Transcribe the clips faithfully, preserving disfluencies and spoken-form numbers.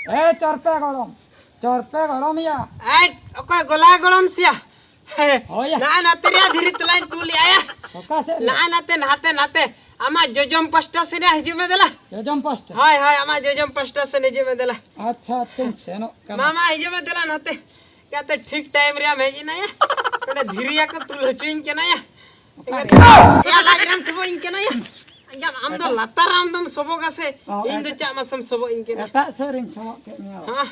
ᱮ ᱪᱚᱨᱯᱮ ᱜᱚᱲᱚᱢ, ᱪᱚᱨᱯᱮ ᱜᱚᱲᱚᱢ ᱭᱟ᱾ ᱟᱡ ᱚᱠᱚᱭ ᱜᱚᱞᱟ ᱜᱚᱲᱚᱢ ᱥᱮᱭᱟ? ᱦᱳᱭ ᱭᱟ᱾ ᱱᱟ ᱱᱟᱛᱮ ᱨᱮᱭᱟ ᱫᱷᱤᱨᱤ ᱛᱚᱞᱟᱧ ᱛᱩᱞ ᱭᱟ᱾ ᱚᱠᱟ ᱥᱮᱫ ᱨᱮ? ᱱᱟ ᱱᱟᱛᱮ, ᱱᱟᱛᱮ, ᱱᱟᱛᱮ᱾ ᱟᱢᱟᱜ ᱡᱚᱡᱚᱢ ᱯᱟᱥᱴᱟ ᱥᱮᱱ ᱦᱤᱡᱩᱜ ᱢᱮ ᱫᱮᱞᱟ᱾ ᱡᱚᱡᱚᱢ ᱯᱟᱥᱴᱟ? ᱦᱳᱭ, ᱦᱳᱭ, ᱟᱢᱟᱜ ᱡᱚᱡᱚᱢ ᱯᱟᱥᱴᱟ ᱥᱮᱱ ᱦᱤᱡᱩᱜ ᱢᱮ ᱫᱮᱞᱟ᱾ ᱟᱪᱪᱷᱟ, ᱟᱪᱪᱷᱟᱧ ᱥᱮᱱᱚᱜ ᱠᱟᱱᱟ᱾ ᱢᱟ, ᱢᱟ, ᱦᱤᱡᱩᱜ ᱢᱮ ᱫᱮᱞᱟ ᱱᱟᱛᱮ᱾ ᱭᱟᱛᱮ ᱴᱷᱤᱠ ᱴᱟᱭᱤᱢ ᱨᱮ ᱟᱢ ᱦᱮᱡ ᱮᱱᱟ ᱭᱟ᱾ ᱱᱚᱰᱮ ᱫᱷᱤᱨᱤ ᱭᱟ ᱠᱚ ᱛᱩᱞ ᱦᱚᱪᱚᱧ ᱠᱟᱱᱟ ᱭᱟ᱾ ᱚᱠᱟᱨᱮ? ᱭᱟ, ᱞᱟᱡ ᱨᱮᱢ ᱥᱚᱵᱚᱜ ᱤᱧ ᱠᱟᱱᱟ ᱭᱟ᱾ ᱟᱢ ᱫᱚ ᱮᱴᱟᱜ ᱞᱟᱛᱟᱨ ᱨᱮ ᱟᱢ ᱫᱚᱢ ᱥᱚᱵᱚᱜᱟ ᱥᱮ? ᱚ, ᱤᱧ ᱫᱚ ᱮᱴᱟᱜ ᱪᱟᱜ ᱢᱟᱥᱮᱢ ᱥᱚᱵᱚᱜ ᱤᱧ ᱠᱟᱱᱟ᱾ ᱮᱴᱟᱜ ᱥᱮᱫ ᱨᱤᱧ ᱥᱚᱵᱚᱜ ᱠᱮᱫ ᱢᱮᱭᱟ᱾ ᱦᱮᱸ?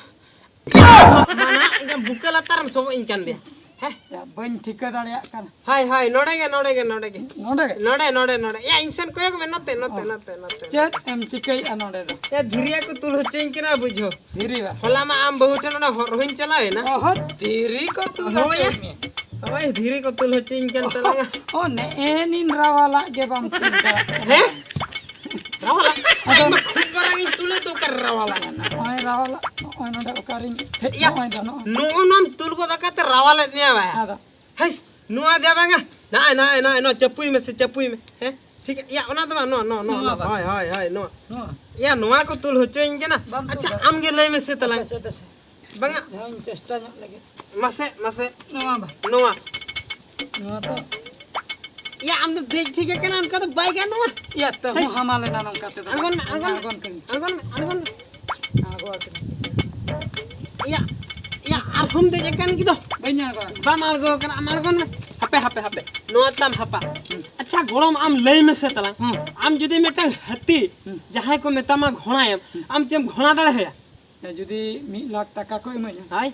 ᱢᱟᱱᱟ, ᱤᱧᱟᱹᱜ ᱵᱩᱠᱟᱹ ᱞᱟᱛᱟᱨᱮᱢ ᱥᱚᱵᱚᱜ ᱤᱧ ᱠᱟᱱ ᱫᱚᱭᱟ᱾ ᱦᱮᱸ? ᱭᱟ, ᱵᱟᱹᱧ ᱴᱷᱤᱠᱟᱹ ᱫᱟᱲᱮᱭᱟᱜ ᱠᱟᱱᱟ᱾ ᱦᱳᱭ, ᱦᱳᱭ, ᱱᱚᱰᱮ ᱜᱮ, ᱱᱚᱰᱮ ᱜᱮ, ᱱᱚᱰᱮ ᱜᱮ᱾ ᱱᱚᱰᱮ ᱜᱮ? ᱱᱚᱰᱮ, ᱱᱚᱰᱮ, ᱱᱚᱰᱮ᱾ ᱭᱟ, ᱤᱧ ᱥᱮᱱ ᱠᱚᱭᱚᱜ ᱢᱮ, ᱱᱚᱛᱮ, ᱱᱚᱛᱮ, ᱚ᱾ ᱱᱚᱛᱮ, ᱱᱚᱛᱮ᱾ ᱪᱮᱫ ᱮᱢ ᱪᱤᱠᱟᱹᱭᱮᱫᱼᱟ ᱱᱚᱰᱮ ᱫᱚ? ᱭᱟ, ᱫᱷᱤᱨᱤ ᱭᱟ ᱠᱚ ᱛᱩᱞ ᱦᱚᱪᱚᱧ ᱠᱟᱱᱟ, ᱵᱩᱡᱷᱟᱹᱣ᱾ ᱫᱷᱤᱨᱤ ᱵᱟ? ᱦᱚᱞᱟ ᱢᱟ ᱟᱢ ᱵᱟᱹᱦᱩ ᱴᱷᱮᱱ ᱚᱱᱟ ᱦᱚᱨ ᱦᱚᱧ ᱪᱟᱞᱟᱣ ᱮᱱᱟ᱾ ᱚᱦᱚ, ᱫᱷᱤᱨᱤ ᱠᱚ ᱛᱩᱞ ᱦᱳᱭ᱾ ᱦᱚᱪᱚᱭᱮᱫ ᱢᱮᱭᱟ᱾ ᱦᱳᱭ, ᱫᱷᱤᱨᱤ ᱠᱚ ᱛᱩᱞ ᱦᱚᱪᱚᱧ ᱠᱟᱱ ᱛᱟᱞᱟᱝᱟ᱾ ᱚ, ᱱᱮᱜᱼᱮ ᱱᱤᱱ ᱨᱟᱣᱟᱞᱟᱜ ᱜᱮ ᱵᱟᱢ ᱛᱩᱞ ᱫᱟᱲᱮᱭᱟᱜ ᱠᱟᱱᱟ᱾ ᱦᱮᱸ? ᱨᱟᱣᱟᱞᱟᱜ? ᱟᱫᱚ ᱤᱧ ᱢᱟ ᱠᱷᱩᱵ ᱢᱟᱨᱟᱝ ᱤᱧ ᱛᱩᱞᱮᱫ ᱫᱚ, ᱚᱠᱟᱨᱮ ᱨᱟᱣᱟᱞᱟᱜ? ᱱᱚᱜᱼᱚᱭ ᱨᱟᱣᱟᱞᱟᱜ, ᱱᱚᱜᱼᱚᱭ ᱱᱚᱰᱮ ᱚᱠᱟᱨᱤᱧ ᱦᱮᱡ, ᱭᱟ, ᱱᱚᱜᱼᱚᱭ ᱫᱚ ᱱᱚᱜᱼᱚᱭ᱾ ᱱᱚᱜᱼᱚ ᱱᱚᱣᱟᱢ ᱛᱩᱞ ᱜᱚᱫ ᱟᱠᱟᱫ ᱛᱮ ᱨᱟᱣᱟᱞᱮᱫ ᱢᱮᱭᱟ ᱵᱟᱭᱟ᱾ ᱟᱫᱚ ᱦᱮᱸᱥ, ᱱᱚᱣᱟ ᱫᱮ ᱵᱟᱝᱟ᱾ ᱱᱚᱜᱼᱚᱭ, ᱱᱚᱜᱼᱚᱭ, ᱱᱚᱜᱼᱚᱭ, ᱱᱚᱣᱟ ᱪᱟᱹᱯᱩᱭ ᱢᱮᱥᱮ, ᱪᱟᱹᱯᱩᱭ ᱢᱮ᱾ ᱦᱮᱸ? ᱴᱷᱤᱠ ᱜᱮᱭᱟ᱾ ᱭᱟ, ᱚᱱᱟ ᱫᱚ ᱵᱟᱝ, ᱱᱚᱣᱟ, ᱱᱚᱣᱟ, ᱱᱚᱣᱟ, ᱱᱚᱣᱟ ᱱᱚᱣᱟ᱾ ᱵᱟᱝ᱾ ᱦᱳᱭ, ᱦᱳᱭ, ᱦᱳᱭ, ᱱᱚᱣᱟ᱾ ᱱᱚᱣᱟ᱾ ᱭᱟ, ᱱᱚᱣᱟ ᱠᱚ ᱛᱩᱞ ᱦᱚᱪᱚᱧ ᱠᱟᱱᱟ᱾ ᱵᱟᱢ ᱛᱩᱞ ᱟᱪᱪᱷᱟ, ᱫᱟᱲᱮᱭᱟᱜᱼᱟ᱾ ᱟᱢ ᱜᱮ ᱞᱟᱹᱭ ᱢᱮᱥᱮ ᱛᱟᱞᱟᱝ᱾ ᱦᱟᱯᱮ ᱥᱮ, ᱦᱟᱯᱮ ᱥᱮ᱾ ᱵᱟᱝᱟ᱾ ᱫᱷᱟᱣ ᱤᱧ ᱪᱮᱥᱴᱟ ᱧᱚᱜ ᱞᱮᱜᱮ᱾ ᱢᱟᱥᱮ, ᱢᱟᱥᱮ᱾ ᱱᱚᱣᱟ ᱵᱟᱝ᱾ ᱱᱚᱣᱟ᱾ ᱱᱚᱣᱟ ᱫᱚ ᱭᱟ, ᱟᱢ ᱫᱚ ᱫᱮᱡ ᱴᱷᱤᱠ ᱟᱠᱟᱱᱟ, ᱚᱱᱠᱟ ᱫᱚ ᱵᱟᱭ ᱜᱟᱱᱚᱜᱼᱟ᱾ ᱭᱟ, ᱛᱟᱹᱦᱩ ᱦᱮᱸ᱾ ᱦᱟᱢᱟᱞ ᱮᱱᱟ ᱱᱚᱝᱠᱟ ᱛᱮᱫᱚ᱾ ᱟᱬᱜᱚᱱ ᱢᱮ, ᱟᱬᱜᱚᱱ ᱢᱮ᱾ ᱟᱬᱜᱚᱱ ᱠᱟᱹᱧ᱾ ᱟᱬᱜᱚᱱ ᱢᱮ, ᱟᱬᱜᱚᱱ ᱢᱮ᱾ ᱟᱬᱜᱚ ᱟᱠᱟᱱᱟ᱾ ᱭᱟ, ᱭᱟ, ᱟᱨᱦᱚᱸᱢ ᱫᱮᱡ ᱟᱠᱟᱱ ᱜᱮ ᱫᱚ᱾ ᱵᱟᱹᱧ ᱟᱬᱜᱚ ᱟᱠᱟᱱᱟ᱾ ᱵᱟᱢ ᱟᱬᱜᱚ ᱟᱠᱟᱱᱟ, ᱟᱢ ᱟᱬᱜᱚᱱ ᱢᱮ᱾ ᱦᱟᱯᱮ, ᱦᱟᱯᱮ, ᱦᱟᱯᱮ᱾ ᱱᱚᱣᱟ ᱛᱟᱢ ᱦᱟᱯᱟ᱾ ᱦᱩᱸ᱾ ᱟᱪᱪᱷᱟ, ᱜᱚᱲᱚᱢ, ᱟᱢ ᱞᱟᱹᱭ ᱢᱮᱥᱮ ᱛᱟᱞᱟᱝ᱾ ᱦᱩᱸ᱾ ᱟᱢ ᱡᱩᱫᱤ ᱢᱤᱫᱴᱟᱝ ᱦᱟᱹᱛᱤ, ᱦᱩᱸ᱾ ᱡᱟᱦᱟᱸᱭ ᱠᱚ ᱢᱮᱛᱟᱢᱟ ᱜᱷᱚᱲᱟᱭᱮᱢ, ᱦᱩᱸ᱾ ᱟᱢ ᱪᱮᱢ ᱜᱷᱚᱲᱟ ᱫᱟᱲᱮᱭᱟᱭᱟ? ᱡᱩᱫᱤ ᱢᱤᱫ ᱞᱟᱠᱷ ᱴᱟᱠᱟ ᱠᱚ ᱤᱢᱟᱹᱧᱟ, ᱦᱳᱭ᱾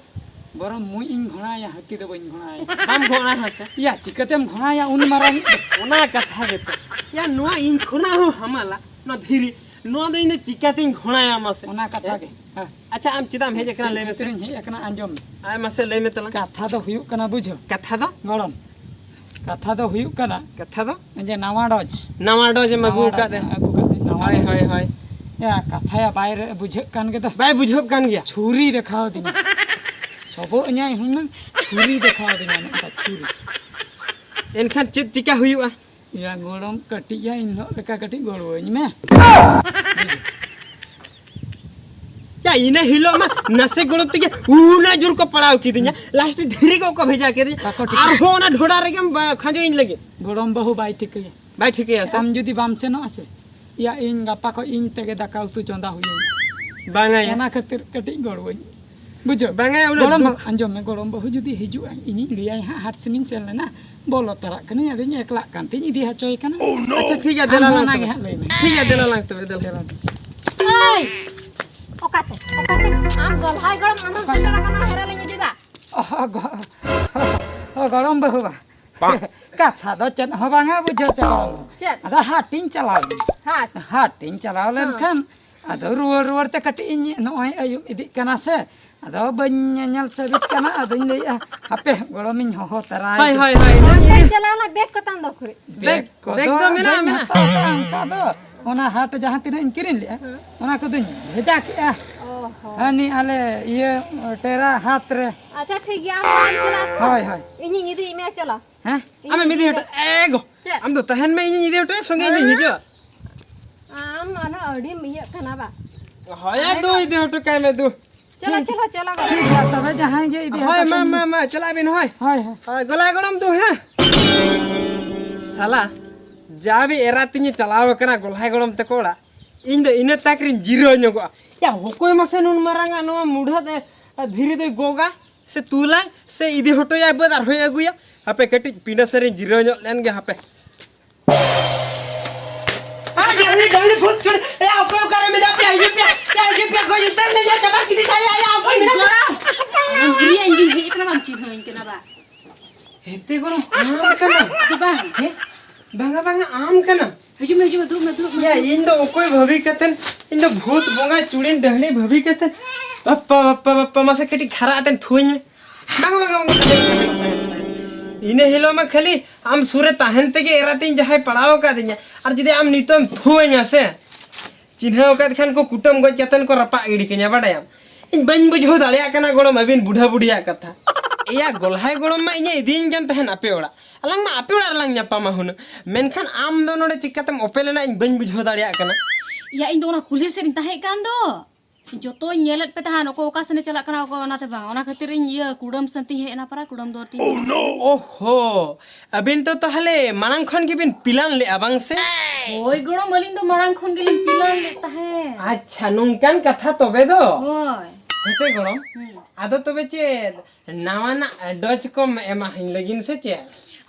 ᱵᱚᱨᱚᱝ ᱢᱩᱡ ᱤᱧ ᱜᱷᱚᱲᱟᱭᱟ, ᱦᱟᱹᱛᱤ ᱫᱚ ᱵᱟᱹᱧ ᱜᱷᱚᱲᱟᱭᱟ᱾ ᱵᱟᱢ ᱜᱷᱚᱲᱟᱭᱟ ᱥᱮ? ᱭᱟ, ᱪᱤᱠᱟᱹᱛᱮᱢ ᱜᱷᱚᱲᱟᱭᱟ ᱩᱱ ᱢᱟᱨᱟᱝ? ᱚᱱᱟ ᱠᱟᱛᱷᱟ ᱜᱮᱛᱚ᱾ ᱭᱟ, ᱱᱚᱣᱟ ᱤᱧ ᱠᱷᱚᱱᱟᱜ ᱦᱚᱸ ᱦᱟᱢᱟᱞᱟ, ᱱᱚᱣᱟ ᱫᱷᱤᱨᱤ, ᱱᱚᱣᱟ ᱫᱚ ᱤᱧ ᱫᱚ ᱪᱤᱠᱟᱹᱛᱤᱧ ᱜᱷᱚᱲᱟᱭᱟ ᱢᱟᱥᱮ? ᱚᱱᱟ ᱠᱟᱛᱷᱟ ᱦᱮᱸ? ᱜᱮ᱾ ᱦᱮᱸ᱾ ᱟᱪᱪᱷᱟ, ᱟᱢ ᱪᱮᱫᱟᱜ ᱮᱢ ᱦᱮᱡ ᱟᱠᱟᱱᱟ, ᱞᱟᱹᱭ ᱢᱮᱥᱮ? ᱪᱮᱫ ᱠᱷᱟᱹᱛᱤᱨᱤᱧ ᱦᱮᱡ ᱟᱠᱟᱱᱟ, ᱟᱸᱡᱚᱢ ᱢᱮ᱾ ᱟᱭ ᱢᱟᱥᱮ, ᱞᱟᱹᱭ ᱢᱮ ᱛᱟᱞᱟᱝ᱾ ᱠᱟᱛᱷᱟ ᱫᱚ ᱦᱩᱭᱩᱜ ᱠᱟᱱᱟ, ᱵᱩᱡᱷᱟᱹᱣ᱾ ᱠᱟᱛᱷᱟ ᱫᱚ? ᱜᱚᱲᱚᱢ, ᱠᱟᱛᱷᱟ ᱫᱚ ᱦᱩᱭᱩᱜ ᱠᱟᱱᱟ, ᱠᱟᱛᱷᱟ ᱫᱚ? ᱡᱮ ᱱᱟᱣᱟ ᱰᱚᱡᱽ᱾ ᱱᱟᱣᱟ ᱰᱚᱡᱽ ᱮᱢ ᱟᱹᱜᱩ ᱱᱟᱣᱟ ᱟᱠᱟᱫ ᱰᱚᱡᱽ ᱮ? ᱟᱹᱜᱩ ᱠᱟᱫ ᱮ, ᱱᱟᱣᱟ ᱦᱳᱭ, ᱰᱚᱡᱽ᱾ ᱦᱳᱭ, ᱦᱳᱭ᱾ ᱭᱟ, ᱠᱟᱛᱷᱟ ᱭᱟ ᱵᱟᱭ ᱨᱮ ᱵᱩᱡᱷᱟᱹᱜ ᱠᱟᱱ ᱜᱮᱫᱚ᱾ ᱵᱟᱭ ᱵᱩᱡᱷᱟᱹᱜ ᱠᱟᱱ ᱜᱮᱭᱟ᱾ ᱪᱷᱩᱨᱤ ᱫᱮᱠᱷᱟᱣ ᱫᱤᱧᱟ᱾ ᱥᱚᱵᱚᱜ ᱤᱧᱟᱭ ᱦᱩᱱᱟᱹᱝ, ᱪᱷᱩᱨᱤ ᱫᱮᱠᱷᱟᱣ ᱫᱤᱧᱟ, ᱱᱚᱝᱠᱟ ᱪᱷᱩᱨᱤ᱾ ᱮᱱᱠᱷᱟᱱ ᱪᱮᱫ ᱪᱤᱠᱟ ᱦᱩᱭᱩᱜᱼᱟ? ᱭᱟ, ᱜᱚᱲᱚᱢ ᱠᱟᱹᱴᱤᱡ ᱭᱟ, ᱤᱧ ᱦᱚᱸ ᱞᱮᱠᱟ ᱠᱟᱹᱴᱤᱡ ᱜᱚᱲᱚᱣᱟᱹᱧ ᱢᱮ᱾ ᱭᱟ, ᱤᱱᱟᱹ ᱦᱤᱞᱳᱜ ᱢᱟ ᱱᱟᱥᱮ ᱜᱚᱲᱚ ᱛᱮᱜᱮ ᱩᱱᱟᱹᱜ ᱡᱳᱨ ᱠᱚ ᱯᱟᱲᱟᱣ ᱠᱤᱫᱤᱧᱟ, ᱞᱟᱥᱴ ᱫᱷᱤᱨᱤ ᱠᱚ ᱠᱚ ᱵᱷᱮᱡᱟ ᱠᱤᱫᱤᱧᱟ᱾ ᱵᱟᱠᱚ ᱴᱷᱤᱠᱟᱹ᱾ ᱟᱨᱦᱚᱸ ᱚᱱᱟ ᱰᱷᱚᱰᱟ ᱨᱮᱜᱮᱢ ᱵᱟ-, ᱠᱷᱟᱸᱡᱚᱭᱤᱧ ᱞᱟᱹᱜᱤᱫ᱾ ᱜᱚᱲᱚᱢ ᱵᱟᱹᱦᱩ ᱵᱟᱭ ᱴᱷᱤᱠᱟᱹᱭᱟ᱾ ᱵᱟᱭ ᱴᱷᱤᱠᱟᱹᱭᱟ ᱥᱮ? ᱟᱢ ᱡᱩᱫᱤ ᱵᱟᱢ ᱥᱮᱱᱚᱜᱼᱟ ᱥᱮ, ᱭᱟ, ᱤᱧ ᱜᱟᱯᱟ ᱠᱷᱚᱡ ᱤᱧ ᱛᱮᱜᱮ ᱫᱟᱠᱟ ᱩᱛᱩ ᱪᱚᱸᱫᱟ ᱦᱩᱭᱩᱜᱼᱟ᱾ ᱵᱟᱝᱟ ᱭᱟ᱾ ᱚᱱᱟ ᱠᱷᱟᱹᱛᱤᱨ ᱠᱟᱹᱴᱤᱡ ᱜᱚᱲᱚᱣᱟᱹᱧ᱾ ᱵᱩᱡᱷᱟᱹᱣ? ᱵᱟᱝᱟ, ᱩᱱᱟᱹᱜ ᱜᱚᱲᱚᱢ ᱫᱩᱠ᱾ ᱵᱟᱹᱦᱩ, ᱟᱸᱡᱚᱢ ᱢᱮ, ᱜᱚᱲᱚᱢ ᱵᱟᱹᱦᱩ ᱡᱩᱫᱤ ᱦᱤᱡᱩᱜᱼᱟᱭ, ᱤᱧᱤᱧ ᱞᱟᱹᱭᱟᱭ ᱦᱟᱸᱜ, ᱦᱟᱴ ᱥᱮᱱᱤᱧ ᱥᱮᱱ ᱞᱮᱱᱟ, ᱵᱚᱞᱚ ᱛᱚᱨᱟᱜ ᱠᱟᱹᱱᱟᱹᱧ, ᱟᱫᱚᱧ ᱮᱠᱞᱟᱜ ᱠᱟᱱ ᱛᱤᱧ ᱤᱫᱤ ᱦᱚᱪᱚᱭᱮ ᱠᱟᱱᱟ᱾ ᱟᱪᱪᱷᱟ, ᱴᱷᱤᱠ ᱜᱮᱭᱟ, ᱟᱢ ᱫᱮᱞᱟ ᱦᱚᱸ ᱞᱟᱝ ᱚᱱᱟ ᱜᱮ ᱛᱚᱵᱮ᱾ ᱦᱟᱸᱜ ᱞᱟᱹᱭ ᱢᱮ᱾ ᱴᱷᱤᱠ ᱜᱮᱭᱟ, ᱫᱮᱞᱟ ᱞᱟᱝ ᱛᱚᱵᱮ, ᱫᱮᱞᱟ᱾ ᱮᱭ! ᱚᱠᱟᱛᱮ? ᱚᱠᱟᱛᱮ? ᱟᱢ ᱜᱚᱞᱦᱟᱭ ᱜᱚᱲᱚᱢ ᱟᱢᱮᱢ ᱥᱮᱴᱮᱨ ᱟᱠᱟᱱᱟ, ᱦᱮᱨᱮᱞᱤᱧ ᱤᱫᱤ ᱫᱟ᱾ ᱚ, ᱜᱚ-, ᱚ, ᱜᱚᱲᱚᱢ ᱵᱟᱹᱦᱩ ᱵᱟ᱾ ᱠᱟᱛᱷᱟ ᱫᱚ ᱪᱮᱫ ᱦᱚᱸ ᱵᱟᱝᱟ, ᱵᱩᱡᱷᱟᱹᱣ ᱪᱮ ᱜᱚᱲᱚᱢ ᱵᱟᱹᱦᱩ᱾ ᱪᱮᱫ? ᱟᱫᱚ ᱦᱟᱴᱤᱧ ᱪᱟᱞᱟᱣ ᱞᱮᱱᱟ᱾ ᱦᱟᱴ? ᱦᱟᱴᱤᱧ ᱪᱟᱞᱟᱣ ᱦᱮᱸ᱾ ᱞᱮᱱᱠᱷᱟᱱ ᱟᱫᱚ ᱨᱩᱣᱟᱹᱲ ᱨᱩᱣᱟᱹᱲ ᱛᱮ ᱠᱟᱹᱴᱤᱡ ᱤᱧ ᱱᱚᱜᱼᱚᱭ ᱟᱹᱭᱩᱵ ᱤᱫᱤᱜ ᱠᱟᱱᱟ ᱥᱮ, ᱟᱫᱚ ᱵᱟᱹᱧ ᱧᱮᱧᱮᱞ ᱥᱟᱹᱵᱤᱫ ᱠᱟᱱᱟ, ᱟᱫᱚᱧ ᱞᱟᱹᱭᱮᱜᱼᱟ, ᱦᱟᱯᱮ ᱜᱚᱲᱚᱢᱤᱧ ᱦᱚᱦᱚ ᱛᱟᱨᱟᱭ ᱦᱳᱭ, ᱜᱮ᱾ ᱦᱳᱭ, ᱦᱳᱭ, ᱤᱱᱟᱹ ᱵᱟᱢ ᱤᱭᱟᱹ ᱪᱟᱞᱟᱣ ᱞᱮᱱᱟ, ᱵᱮᱜᱽ ᱠᱚ ᱛᱟᱢ ᱫᱚ ᱩᱠᱩᱨᱤᱡ? ᱵᱮᱜᱽ, ᱠᱚᱫᱚ ᱵᱮᱜᱽ ᱫᱚ ᱢᱮᱱᱟᱜᱼᱟ, ᱵᱟᱹᱧ ᱢᱮᱱᱟᱜᱼᱟ᱾ ᱦᱟᱛᱟᱣ ᱠᱟᱜᱼᱟ ᱚᱱᱠᱟ ᱫᱚ᱾ ᱚᱱᱟ ᱦᱟᱴ ᱡᱟᱦᱟᱸ ᱛᱤᱱᱟᱹᱜ ᱤᱧ ᱠᱤᱨᱤᱧ ᱞᱮᱜᱼᱟ, ᱦᱮᱸ᱾ ᱚᱱᱟ ᱠᱚᱫᱚᱧ ᱵᱷᱮᱡᱟ ᱠᱮᱜᱼᱟ᱾ ᱚ ᱦᱚᱸ᱾ ᱦᱟᱹᱱᱤ ᱟᱞᱮ ᱤᱭᱟᱹ ᱴᱮᱨᱟ ᱦᱟᱛ ᱨᱮ᱾ ᱟᱪᱪᱷᱟ, ᱴᱷᱤᱠ ᱜᱮᱭᱟ, ᱟᱢ ᱚᱲᱟᱜ ᱮᱢ ᱪᱟᱞᱟᱜᱼᱟ ᱛᱚ? ᱦᱳᱭ, ᱦᱳᱭ᱾ ᱤᱧᱤᱧ ᱤᱫᱤᱭᱮᱫ ᱢᱮᱭᱟ, ᱪᱚᱞᱚ᱾ ᱦᱮᱸ? ᱤᱧᱤᱧ ᱟᱢᱮᱢ ᱤᱫᱤ ᱤᱫᱤᱭᱮᱫ ᱦᱚᱴᱚ, ᱢᱮᱭᱟ᱾ ᱮ ᱜᱚ, ᱪᱮᱫ? ᱟᱢ ᱫᱚ ᱛᱟᱦᱮᱱ ᱢᱮ, ᱤᱧᱤᱧ ᱤᱫᱤ ᱦᱚᱴᱚᱭᱟ, ᱥᱚᱸᱜᱮ ᱤᱧ ᱦᱮᱸ? ᱦᱤᱡᱩᱜᱼᱟ᱾ ᱟᱢ ᱚᱱᱟ ᱟᱹᱰᱤᱢ ᱤᱭᱟᱹᱜ ᱠᱟᱱᱟ ᱵᱟ᱾ ᱦᱳᱭ, ᱟᱫᱚ ᱤᱫᱤ ᱦᱚᱴᱚ ᱠᱟᱭ ᱢᱮ ᱫᱩ᱾ ᱪᱚᱞᱚ, ᱴᱷᱤᱠ᱾ ᱪᱚᱞᱚ, ᱪᱚᱞᱚ ᱜᱚ᱾ ᱴᱷᱤᱠ ᱜᱮᱭᱟ, ᱛᱚᱵᱮ ᱡᱟᱦᱟᱸᱭ ᱜᱮ ᱤᱫᱤ ᱦᱳᱭ, ᱦᱚᱴᱚ ᱢᱟ, ᱠᱟᱭ ᱢᱮ᱾ ᱢᱟ, ᱢᱟ, ᱪᱟᱞᱟᱜ ᱵᱤᱱ, ᱦᱳᱭ᱾ ᱦᱳᱭ, ᱦᱳᱭ᱾ ᱦᱳᱭ, ᱜᱚᱞᱦᱟᱭ ᱜᱚᱲᱚᱢ ᱫᱩ, ᱦᱮᱸ? ᱥᱟᱞᱟ, ᱡᱟ ᱵᱤ ᱮᱨᱟ ᱛᱤᱧᱮ ᱪᱟᱞᱟᱣ ᱟᱠᱟᱱᱟ ᱜᱚᱞᱦᱟᱭ ᱜᱚᱲᱚᱢ ᱛᱟᱠᱚ ᱚᱲᱟᱜ, ᱤᱧ ᱫᱚ ᱤᱱᱟᱹ ᱛᱟᱠ ᱨᱤᱧ ᱡᱤᱨᱟᱹᱣ ᱧᱚᱜᱚᱜᱼᱟ᱾ ᱭᱟ, ᱚᱠᱚᱭ ᱢᱟᱥᱮ ᱱᱩᱱ ᱢᱟᱨᱟᱝ ᱟᱜ ᱱᱚᱣᱟ ᱢᱩᱰᱷᱟᱹ ᱫᱮ-, ᱫᱷᱤᱨᱤ ᱫᱚᱭ ᱜᱚᱜᱟ ᱥᱮ ᱛᱩᱞᱟᱭ ᱥᱮ ᱤᱫᱤ ᱦᱚᱴᱚᱭᱟᱭ ᱵᱟᱹᱫᱽ ᱟᱨᱦᱚᱸᱭ ᱟᱹᱜᱩᱭᱟ? ᱦᱟᱯᱮ ᱠᱟᱹᱴᱤᱡ ᱯᱤᱸᱰᱟᱹ ᱥᱮᱫ ᱨᱤᱧ ᱡᱤᱨᱟᱹᱣ ᱧᱚᱜ ᱞᱮᱱ ᱜᱮ ᱦᱟᱯᱮ᱾ ᱟᱨ ᱰᱟᱹᱝᱨᱤ, ᱰᱟᱹᱝᱨᱤ ᱵᱷᱩᱛ ᱪᱩᱲ, ᱮᱭᱟ, ᱚᱠᱚᱭ ᱚᱠᱟᱨᱮ ᱢᱮᱱᱟᱜ ᱯᱮᱭᱟ? ᱦᱤᱡᱩᱜ ᱯᱮᱭᱟ, ᱮᱭᱟ, ᱦᱤᱡᱩᱜ ᱯᱮᱭᱟ, ᱜᱚᱡ ᱩᱛᱟᱹᱨ ᱞᱮ ᱧᱟ ᱪᱟᱵᱟ ᱠᱤᱫᱤᱧ ᱠᱷᱟᱡ, ᱮᱭᱟ, ᱚᱠᱚᱭ ᱢᱮᱱᱟᱜ ᱯᱮᱭᱟ? ᱟᱢ ᱵᱩᱲᱤᱭᱟ, ᱤᱧ ᱫᱩᱧ ᱦᱮᱡ ᱟᱠᱟᱱᱟ, ᱵᱟᱢ ᱪᱤᱱᱦᱟᱹᱣᱤᱧ ᱠᱟᱱᱟ ᱵᱟ? ᱦᱮᱛᱮ ᱜᱚᱲᱚᱢ, ᱟᱢ ᱠᱟᱱᱟᱢ? ᱫᱚ ᱵᱟᱝ᱾ ᱦᱮᱸ? ᱵᱟᱝᱟ, ᱵᱟᱝᱟ, ᱟᱢ ᱠᱟᱱᱟᱢ᱾ ᱦᱤᱡᱩᱜ ᱢᱮ, ᱦᱤᱡᱩᱜ ᱢᱮ, ᱫᱩᱲᱩᱵ ᱢᱮ, ᱫᱩᱲᱩᱵ ᱢᱮ, ᱭᱟ, ᱫᱩᱲᱩᱵ ᱢᱮ᱾ ᱤᱧ ᱫᱚ ᱚᱠᱚᱭ ᱵᱷᱟᱹᱵᱤ ᱠᱟᱛᱮᱱ, ᱤᱧ ᱫᱚ ᱵᱷᱩᱛ ᱵᱚᱸᱜᱟ ᱪᱩᱲᱤᱱ ᱰᱟᱹᱦᱲᱤ ᱵᱷᱟᱹᱵᱤ ᱠᱟᱛᱮᱱ, ᱵᱟᱯᱯᱟ, ᱵᱟᱯᱯᱟ, ᱵᱟᱯᱯᱟ, ᱢᱟᱥᱮ ᱠᱟᱹᱴᱤᱡ ᱠᱷᱟᱨᱟ ᱟᱛᱮᱱ ᱛᱷᱩᱣᱟᱹᱧ ᱢᱮ᱾ ᱵᱟᱝᱟ, ᱵᱟᱝᱟ, ᱵᱟᱝᱟ, ᱛᱟᱦᱮᱱ, ᱛᱟᱦᱮᱱ, ᱛᱟᱦᱮᱱ, ᱛᱟᱦᱮᱱ᱾ ᱤᱱᱟᱹ ᱦᱤᱞᱳᱜ ᱢᱟ ᱠᱷᱟᱹᱞᱤ ᱟᱢ ᱥᱩᱨ ᱨᱮ ᱛᱟᱦᱮᱱ ᱛᱮᱜᱮ ᱮᱨᱟᱛᱤᱧ ᱡᱟᱦᱟᱸᱭ ᱯᱟᱲᱟᱣ ᱟᱠᱟᱫᱤᱧᱟ, ᱟᱨ ᱡᱩᱫᱤ ᱟᱢ ᱱᱤᱛᱚᱜ ᱮᱢ ᱛᱷᱩᱣᱟᱹᱧᱟ ᱥᱮ, ᱪᱤᱱᱦᱟᱹᱣ ᱟᱠᱟᱫ ᱠᱷᱟᱱ ᱠᱚ ᱠᱩᱴᱟᱹᱢ ᱜᱚᱡ ᱠᱟᱛᱮᱱ ᱠᱚ ᱨᱟᱯᱟᱜ ᱜᱤᱰᱤ ᱠᱟᱹᱧᱟ, ᱵᱟᱰᱟᱭᱟᱢ᱾ ᱤᱧ ᱵᱟᱹᱧ ᱵᱩᱡᱷᱟᱹᱣ ᱫᱟᱲᱮᱭᱟᱜ ᱠᱟᱱᱟ ᱜᱚᱲᱚᱢ, ᱟᱹᱵᱤᱱ ᱵᱩᱰᱷᱟᱹ ᱵᱩᱰᱷᱤᱭᱟᱜ ᱠᱟᱛᱷᱟ᱾ ᱮᱭᱟ ᱜᱚᱞᱦᱟᱭ ᱜᱚᱲᱚᱢ ᱢᱟ ᱤᱧᱮ ᱤᱫᱤᱭᱤᱧ ᱠᱟᱱ ᱛᱟᱦᱮᱱ ᱟᱯᱮ ᱚᱲᱟᱜ, ᱟᱞᱟᱝ ᱢᱟ ᱟᱯᱮ ᱚᱲᱟᱜ ᱨᱮᱞᱟᱝ ᱧᱟᱯᱟᱢᱟ ᱦᱩᱱᱟᱹᱝ, ᱢᱮᱱᱠᱷᱟᱱ ᱟᱢ ᱫᱚ ᱱᱚᱰᱮ ᱪᱤᱠᱟᱛᱮᱢ ᱚᱯᱮ ᱞᱮᱱᱟ ᱤᱧ ᱵᱟᱹᱧ ᱵᱩᱡᱷᱟᱹᱣ ᱫᱟᱲᱮᱭᱟᱜ ᱠᱟᱱᱟ᱾ ᱭᱟ, ᱤᱧ ᱫᱚ ᱚᱱᱟ ᱠᱩᱞᱦᱤ ᱥᱮᱫ ᱨᱤᱧ ᱛᱟᱦᱮᱸ ᱠᱟᱱ ᱫᱚ᱾ ᱡᱚᱛᱚᱧ ᱧᱮᱞᱮᱫ ᱯᱮ ᱛᱟᱦᱮᱸᱱ, ᱚᱠᱚᱭ ᱚᱠᱟ ᱥᱮᱱᱮ ᱪᱟᱞᱟᱜ ᱠᱟᱱᱟ, ᱚᱠᱚᱭ ᱚᱱᱟᱛᱮ ᱵᱟᱝ᱾ ᱚᱱᱟ ᱠᱷᱟᱹᱛᱤᱨ ᱤᱧ ᱤᱭᱟᱹ ᱠᱩᱰᱟᱹᱢ ᱥᱮᱱ ᱛᱤᱧ ᱦᱮᱡ ᱮᱱᱟ, ᱯᱟᱨᱟ ᱠᱩᱰᱟᱹᱢ ᱫᱩᱣᱟᱹᱨ ᱛᱤᱧ ᱦᱮᱡ ᱮᱱᱟ᱾ ᱳᱦᱳ, ᱟᱹᱵᱤᱱ ᱫᱚ ᱛᱟᱦᱞᱮ ᱢᱟᱲᱟᱝ ᱠᱷᱚᱱ ᱜᱮᱵᱤᱱ ᱯᱤᱞᱟᱱ ᱞᱮᱜᱼᱟ ᱵᱟᱝ ᱥᱮ? ᱦᱳᱭ ᱜᱚᱲᱚᱢ, ᱟᱹᱞᱤᱧ ᱫᱚ ᱢᱟᱲᱟᱝ ᱠᱷᱚᱱ ᱜᱮᱞᱤᱧ ᱯᱤᱞᱟᱱ ᱞᱮᱫ ᱛᱟᱦᱮᱸᱫ᱾ ᱟᱪᱪᱷᱟ, ᱱᱚᱝᱠᱟᱱ ᱠᱟᱛᱷᱟ ᱛᱚᱵᱮ ᱫᱚ᱾ ᱦᱳᱭ᱾ ᱦᱮᱸᱛᱮ ᱜᱚᱲᱚᱢ, ᱦᱩᱸ᱾ ᱟᱫᱚ ᱛᱚᱵᱮ ᱪᱮᱫ ᱱᱟᱣᱟᱱᱟᱜ ᱰᱚᱡᱽ ᱠᱚᱢ ᱮᱢᱟ ᱦᱟᱹᱧ ᱞᱟᱹᱜᱤᱫ ᱥᱮ ᱪᱮᱫ?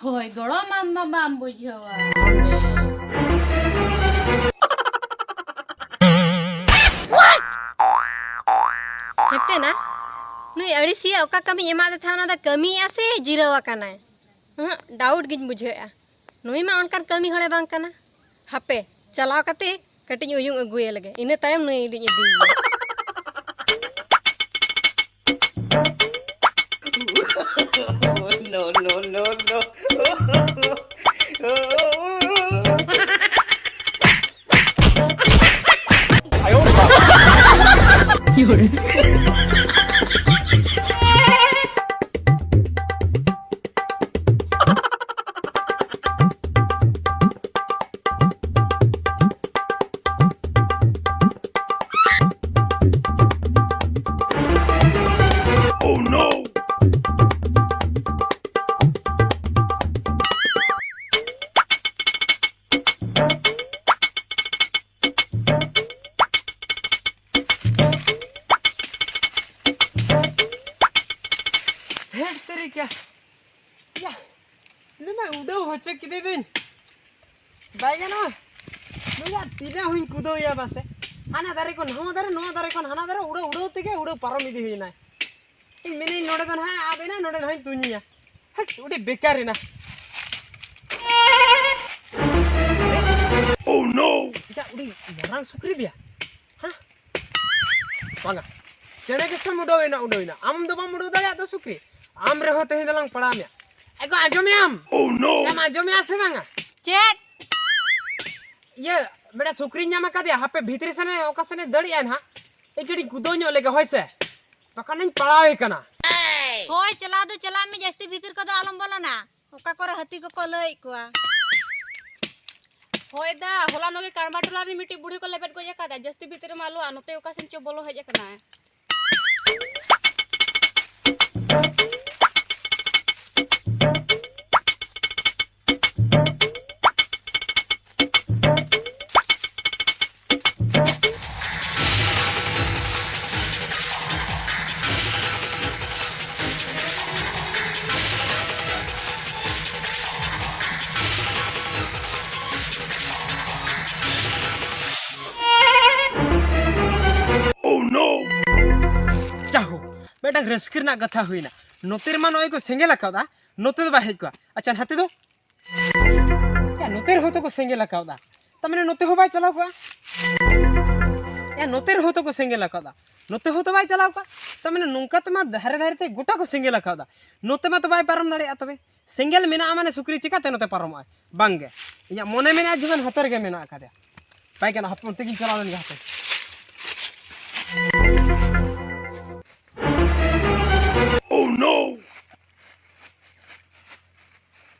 ᱦᱳᱭ ᱜᱚᱲᱚᱢ, ᱟᱢ ᱢᱟ ᱵᱟᱢ ᱵᱩᱡᱷᱟᱹᱣᱟ᱾ ᱦᱮᱛᱮᱱᱟ, ᱱᱩᱭ ᱟᱹᱲᱤᱥᱤᱭᱟᱹ ᱚᱠᱟ ᱠᱟᱹᱢᱤᱧ ᱮᱢᱟᱫᱮ ᱛᱟᱦᱮᱸᱫ, ᱚᱱᱟ ᱫᱚ ᱠᱟᱹᱢᱤᱭᱮᱫᱼᱟ ᱥᱮ ᱡᱤᱨᱟᱹᱣ ᱟᱠᱟᱱᱟᱭ? ᱦᱩᱸ, ᱰᱟᱣᱩᱴ ᱜᱤᱧ ᱵᱩᱡᱷᱟᱹᱣᱮᱫᱼᱟ᱾ ᱱᱩᱭ ᱢᱟ ᱚᱱᱠᱟᱱ ᱠᱟᱹᱢᱤ ᱦᱚᱲᱮ ᱵᱟᱝ ᱠᱟᱱᱟ᱾ ᱦᱟᱯᱮ, ᱪᱟᱞᱟᱣ ᱠᱟᱛᱮ ᱠᱟᱹᱴᱤᱡ ᱤᱧ ᱩᱭᱩᱝ ᱟᱹᱜᱩᱭᱮ ᱞᱮᱜᱮ, ᱤᱱᱟᱹ ᱛᱟᱭᱚᱢ ᱱᱩᱭ ᱤᱫᱤᱧ ᱤᱫᱤᱭᱮᱭᱟ᱾ No, no, no, no. Oh no! ᱦᱮᱸ, ᱛᱮᱨᱤᱠᱟ᱾ ᱭᱟ, ᱱᱩᱭ ᱢᱟ ᱩᱰᱟᱹᱣ ᱦᱚᱪᱚ ᱠᱮᱫᱮ ᱫᱩᱧ᱾ ᱵᱟᱭ ᱜᱟᱱᱚᱜᱼᱟ᱾ ᱱᱩᱭᱟᱜ ᱛᱤᱱᱟᱹᱜ ᱦᱚᱸᱧ ᱠᱩᱫᱟᱹᱣᱮᱭᱟ ᱵᱟᱥᱮ᱾ ᱦᱟᱱᱟ ᱫᱟᱨᱮ ᱠᱷᱚᱱ ᱱᱚᱣᱟ ᱫᱟᱨᱮ, ᱱᱚᱣᱟ ᱫᱟᱨᱮ ᱠᱷᱚᱱ ᱦᱟᱱᱟ ᱫᱟᱨᱮ, ᱩᱰᱟᱹᱣ ᱩᱰᱟᱹᱣ ᱛᱮᱜᱮ ᱩᱰᱟᱹᱣ ᱯᱟᱨᱚᱢ ᱤᱫᱤ ᱦᱩᱭᱱᱟᱭ᱾ ᱤᱧ ᱢᱮᱱᱟᱹᱧ ᱱᱚᱰᱮ ᱫᱚ ᱱᱟᱦᱟᱜ ᱟᱵ ᱮᱱᱟ, ᱱᱚᱰᱮ ᱱᱟᱦᱟᱜ ᱤᱧ ᱛᱩᱧᱮᱭᱟ᱾ ᱦᱟᱴ, ᱩᱰᱤ ᱵᱮᱠᱟᱨ ᱮᱱᱟ᱾ Oh no! ᱮᱴᱟᱜ ᱩᱰᱤ ᱢᱟᱨᱟᱝ ᱥᱩᱠᱨᱤ ᱫᱮᱭᱟ᱾ ᱦᱮᱸ? ᱵᱟᱝᱟ᱾ ᱪᱮᱬᱮ ᱜᱮᱥᱮᱢ ᱩᱰᱟᱹᱣ ᱮᱱᱟ, ᱩᱰᱟᱹᱣ ᱮᱱᱟ᱾ ᱟᱢ ᱫᱚ ᱵᱟᱢ ᱩᱰᱟᱹᱣ ᱫᱟᱲᱮᱭᱟᱜ ᱫᱚ ᱥᱩᱠᱨᱤ᱾ ᱟᱢ ᱨᱮᱦᱚᱸ ᱛᱮᱦᱮᱧ ᱫᱚᱞᱟᱝ ᱯᱟᱲᱟᱣ ᱢᱮᱭᱟ᱾ ᱮ ᱜᱚ, ᱟᱸᱡᱚᱢᱮᱜ ᱟᱢ? ᱮᱢ ᱟᱸᱡᱚᱢᱮᱜᱼᱟ ᱥᱮ ᱵᱟᱝᱟ? ᱪᱮᱫ? ᱤᱭᱟᱹ, ᱢᱤᱫᱴᱟᱝ ᱥᱩᱠᱨᱤᱧ ᱧᱟᱢ ᱟᱠᱟᱫᱮᱭᱟ, ᱦᱟᱯᱮ ᱵᱷᱤᱛᱨᱤ ᱥᱮᱱᱮ ᱚᱠᱟ ᱥᱮᱱᱮ ᱫᱟᱹᱲ ᱮᱜᱼᱟ ᱱᱟᱦᱟᱜ᱾ ᱮ ᱠᱟᱹᱴᱤᱡ ᱠᱩᱫᱟᱹᱣ ᱧᱚᱜ ᱞᱮᱜᱮ ᱦᱳᱭ ᱥᱮ, ᱵᱟᱠᱷᱟᱱᱤᱧ ᱯᱟᱲᱟᱣᱮ ᱠᱟᱱᱟ᱾ ᱦᱳᱭ, ᱪᱟᱞᱟᱣ ᱫᱚ ᱪᱟᱞᱟᱜ ᱢᱮ, ᱡᱟᱹᱥᱛᱤ ᱵᱷᱤᱛᱤᱨ ᱠᱚᱫᱚ ᱟᱞᱚᱢ ᱵᱚᱞᱚᱱᱟ᱾ ᱚᱠᱟ ᱠᱚᱨᱮ ᱦᱟᱹᱛᱤ ᱠᱚᱠᱚ ᱞᱟᱹᱭᱮᱫ ᱠᱚᱣᱟ᱾ ᱦᱳᱭ ᱫᱟ, ᱦᱚᱞᱟ ᱱᱚᱜᱮ ᱠᱟᱲᱢᱟ ᱴᱚᱞᱟ ᱨᱮ ᱢᱤᱫᱴᱤᱡ ᱵᱩᱲᱦᱤ ᱠᱚ ᱞᱮᱵᱮᱫ ᱜᱚᱡ ᱟᱠᱟᱫᱟ᱾ ᱡᱟᱹᱥᱛᱤ ᱵᱷᱤᱛᱤᱨ ᱨᱮᱢᱟ ᱟᱞᱚ, ᱟᱨ ᱱᱚᱛᱮ ᱚᱠᱟ ᱥᱮᱱ ᱪᱚ ᱵᱚᱞᱚ ᱦᱮᱡ ᱟᱠᱟᱱᱟᱭ᱾ ᱡᱟᱦᱳ, ᱢᱤᱫᱴᱟᱝ ᱨᱟᱹᱥᱠᱟᱹ ᱨᱮᱱᱟᱜ ᱠᱟᱛᱷᱟ ᱦᱩᱭᱱᱟ᱾ ᱱᱚᱛᱮ ᱨᱮᱢᱟ ᱱᱚᱜᱼᱚᱭ ᱠᱚ ᱥᱮᱸᱜᱮᱞ ᱟᱠᱟᱫᱟ, ᱱᱚᱛᱮ ᱫᱚ ᱵᱟᱭ ᱦᱮᱡ ᱠᱚᱜᱼᱟ᱾ ᱟᱪᱪᱷᱟ, ᱱᱟᱛᱮ ᱫᱚ? ᱭᱟ, ᱱᱚᱛᱮ ᱨᱮᱦᱚᱸ ᱛᱚᱠᱚ ᱥᱮᱸᱜᱮᱞ ᱟᱠᱟᱫᱟ, ᱛᱟᱨ ᱢᱟᱱᱮ ᱱᱚᱛᱮ ᱦᱚᱸ ᱵᱟᱭ ᱪᱟᱞᱟᱣ ᱠᱚᱜᱼᱟ᱾ ᱭᱟ, ᱱᱚᱛᱮ ᱨᱮᱦᱚᱸ ᱛᱚᱠᱚ ᱥᱮᱸᱜᱮᱞ ᱟᱠᱟᱫᱟ, ᱱᱚᱛᱮ ᱦᱚᱸ ᱛᱚ ᱵᱟᱭ ᱪᱟᱞᱟᱣ ᱠᱚᱜᱼᱟ᱾ ᱛᱟᱨ ᱢᱟᱱᱮ ᱱᱚᱝᱠᱟ ᱛᱮᱢᱟ ᱫᱷᱟᱨᱮ ᱫᱷᱟᱨᱮ ᱛᱮ ᱜᱚᱴᱟ ᱠᱚ ᱥᱮᱸᱜᱮᱞ ᱟᱠᱟᱫᱟ, ᱱᱚᱛᱮ ᱢᱟ ᱛᱚ ᱵᱟᱭ ᱯᱟᱨᱚᱢ ᱫᱟᱲᱮᱭᱟᱜᱼᱟ᱾ ᱛᱚᱵᱮ ᱥᱮᱸᱜᱮᱞ ᱢᱮᱱᱟᱜᱼᱟ ᱢᱟᱱᱮ ᱥᱩᱠᱨᱤ ᱪᱤᱠᱟᱹᱛᱮ ᱱᱚᱛᱮ ᱯᱟᱨᱚᱢᱚᱜᱼᱟᱭ? ᱵᱟᱝᱜᱮ, ᱤᱧᱟᱹᱜ ᱢᱚᱱᱮ ᱢᱮᱱᱟᱜᱼᱟ ᱡᱮᱢᱚᱱ ᱦᱟᱛᱮ ᱨᱮᱜᱮ ᱢᱮᱱᱟᱜ ᱟᱠᱟᱫᱮᱭᱟ᱾ ᱵᱟᱭ ᱜᱟᱱᱚᱜᱼᱟ, ᱦᱟᱯᱮ ᱚᱱᱛᱮ ᱜᱤᱧ ᱪᱟᱞᱟᱣ ᱞᱮᱱ ᱜᱮ ᱦᱟᱯᱮ᱾ Oh no!